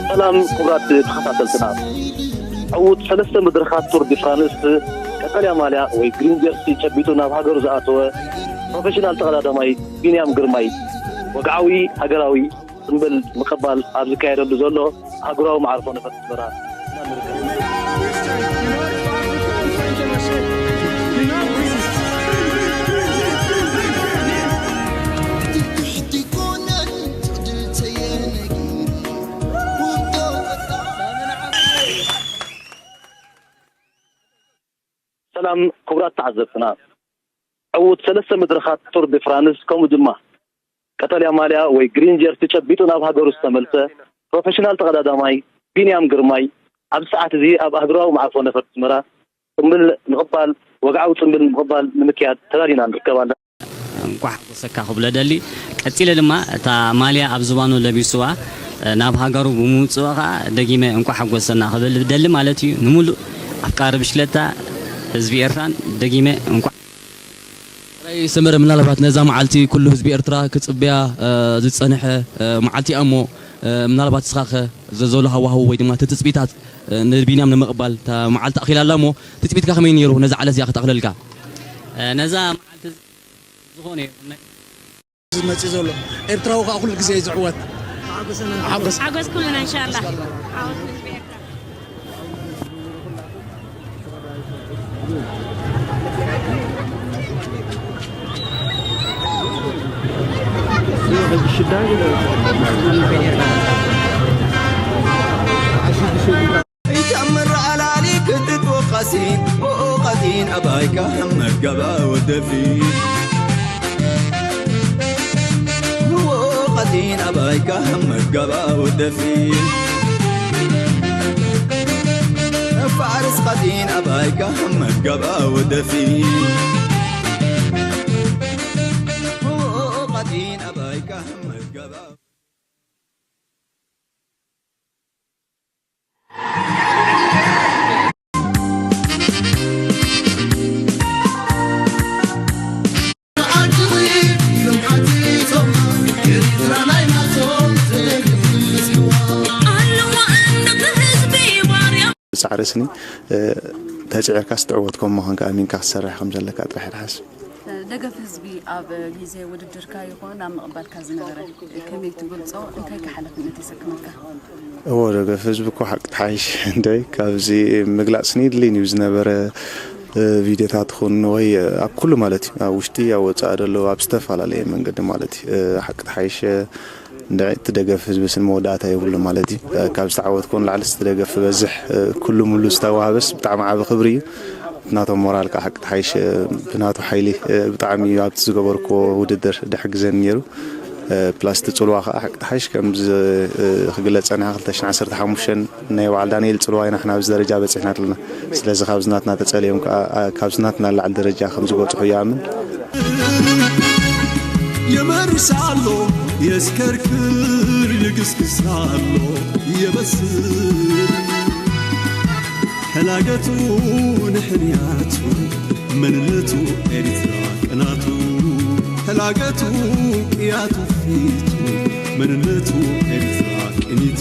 ሰላም ክቡራት ተኸታተልትና፣ ዕዉት ሰለስተ መድረኻት ቱር ዲ ፍራንስ ቀጠልያ ማልያ ወይ ግሪን ጀርሲ ጨቢጡ ናብ ሃገሩ ዝኣተወ ፕሮፌሽናል ተቐዳዳማይ ቢንያም ግርማይ ወግዓዊ ሃገራዊ ጽምብል ምቕባል ኣብ ዝካየደሉ ዘሎ ኣህጉራዊ መዓርፎ ነፈርቲ ኣስመራ ኢና ንርከብ። ሰላም ክቡራት ተዓዘብትና፣ ዕዉት ሰለስተ መድረኻት ቱር ዲ ፍራንስ ከምኡ ድማ ቀጠልያ ማልያ ወይ ግሪን ጀርሲ ጨቢጡ ናብ ሃገሩ ዝተመልሰ ፕሮፌሽናል ተቐዳዳማይ ቢንያም ግርማይ ኣብዚ ሰዓት እዚ ኣብ ኣህጉራዊ መዓርፎ ነፈርቲ ኣስመራ ጽምብል ምቕባል፣ ወግዓዊ ጽምብል ምቕባል ንምክያድ ተዳሊና ንርከብ ኣለና። እንኳዕ ሓጎሰካ ክብሎ ደሊ። ቀጺለ ድማ እታ ማልያ ኣብ ዝባኑ ለቢስዋ፣ እ፣ ናብ ሃገሩ ብምውጽኡ ኸኣ ደጊመ እንኳዕ ሓጎሰና ክብል ደሊ ማለት እዩ። ንምሉእ ኣፍቃሪ ብሽክለታ ህዝቢ ኤርትራን ደጊመ እንኳዕ። ራይ ሰመረ፣ ምናልባት ነዛ መዓልቲ ኩሉ ህዝቢ ኤርትራ ክጽበያ፣ እ፣ ዝጸንሐ፣ እ፣ መዓልቲ እያ እሞ፣ እ፣ ምናልባት ንስኻ ኸ ዘሎ ሃዋህው ወይ ድማ እቲ ትጽቢታት፣ እ፣ ንቢንያም ንምቕባል እታ መዓልቲ ኣኺላ ኣላ እሞ፣ ትጽቢትካ ከመይ ነይሩ ነዛ ዕለት እዚኣ ከተኽለልካ? እ፣ ነዛ መዓልቲ ዝኾነ ይኹን ዝመጽእ ዘሎ ኤርትራዊ ከዓ ኩሉ ግዜ እዩ ዝዕወት። ሓጎስ። ሓጎስ ኩልና ኢንሻላህ። ዓወት ንህዝቢ ኤርትራ። ይተምር ኣላሊ ክትትወኻሲ ኦኦ ቐጢን ኣባይካ መጋባ ወደፊ ኦኦ ቐጢን ኣባይካ መጋባ ወደፊ ፋርስ ቐጢን ኣባይካ መጋባ ወደፊ ኦኦ ቐጢን ኣባይካ መጋባ ጻዕሪ ስኒ፣ እ፣ ተጽዒርካስ ትዕወት ከም ምዃንካ ኣሚንካ ክትሰርሕ ከም ዘለካ ጥራሕ እየ ዝሓስብ። ደገፍ ህዝቢ ኣብ ግዜ ውድድርካ ይኹን ኣብ ምቕባልካ ዝነበረ ከመይ ትገልጾ? እንታይ ከ ሓላፍነት ይስከመካ? እዎ፣ ደገፍ ህዝቢ እኮ ሓቂ ተሓይሽ እንታይ ካብዚ ምግላጽ ስኒ ድልይን እዩ ዝነበረ፣ እ፣ ቪድዮታት ይኹን ወይ፣ እ፣ ኣብ ኩሉ ማለት እዩ፣ ኣብ ውሽጢ፣ ኣብ ወጻኢ ዘሎ ኣብ ዝተፈላለየ መንገዲ ማለት እዩ፣ እ፣ ሓቂ ተሓይሽ፣ እ፣ እንድዒ እቲ ደገፍ ህዝቢ ስኒ መወዳእታ የብሉ ማለት እዩ። እ፣ ካብ ዝተዓወትኩ ንላዕሊ እቲ ደገፍ ክበዝሕ፣ እ፣ ኩሉ ሙሉ ዝተዋህበስ ብጣዕሚ ዓቢ ክብሪ እዩ። ናቶም ሞራል ከዓ ሓቂ ተሓይሽ፣ እ፣ ብናቱ ሓይሊ፣ እ፣ ብጣዕሚ እዩ ኣብቲ ዝገበርኩዎ ውድድር ደሕግዘኒ ነይሩ። እ፣ ፕላስ እቲ ጽልዋ ከዓ ሓቂ ተሓይሽ ከም ዝ-፣ እ፣ ክግለጽ ጸኒሓ ክልተ ሽሕን ዓሰርተ ሓሙሽተን ናይ በዓል ዳንኤል ጽልዋ ኢና ንሕና ኣብዚ ደረጃ በጺሕና ኣለና። ስለዚ ካብዚ ናትና ተጸልዮም ከዓ፣ ኣ፣ ካብዚ ናትና ንላዕሊ ደረጃ ከም ዝበጽሑ ይኣምን። የመርስ ኣሎ፣ የስከርክር፣ ይግስግስ ኣሎ፣ የበስር። ሕላገቱ ንሕንያቱ፣ መንነቱ ኤርትራ ቅናቱ። ሕላገቱ ቅያቱ ፊቱ፣ መንነቱ ኤርትራ ቅኒቱ።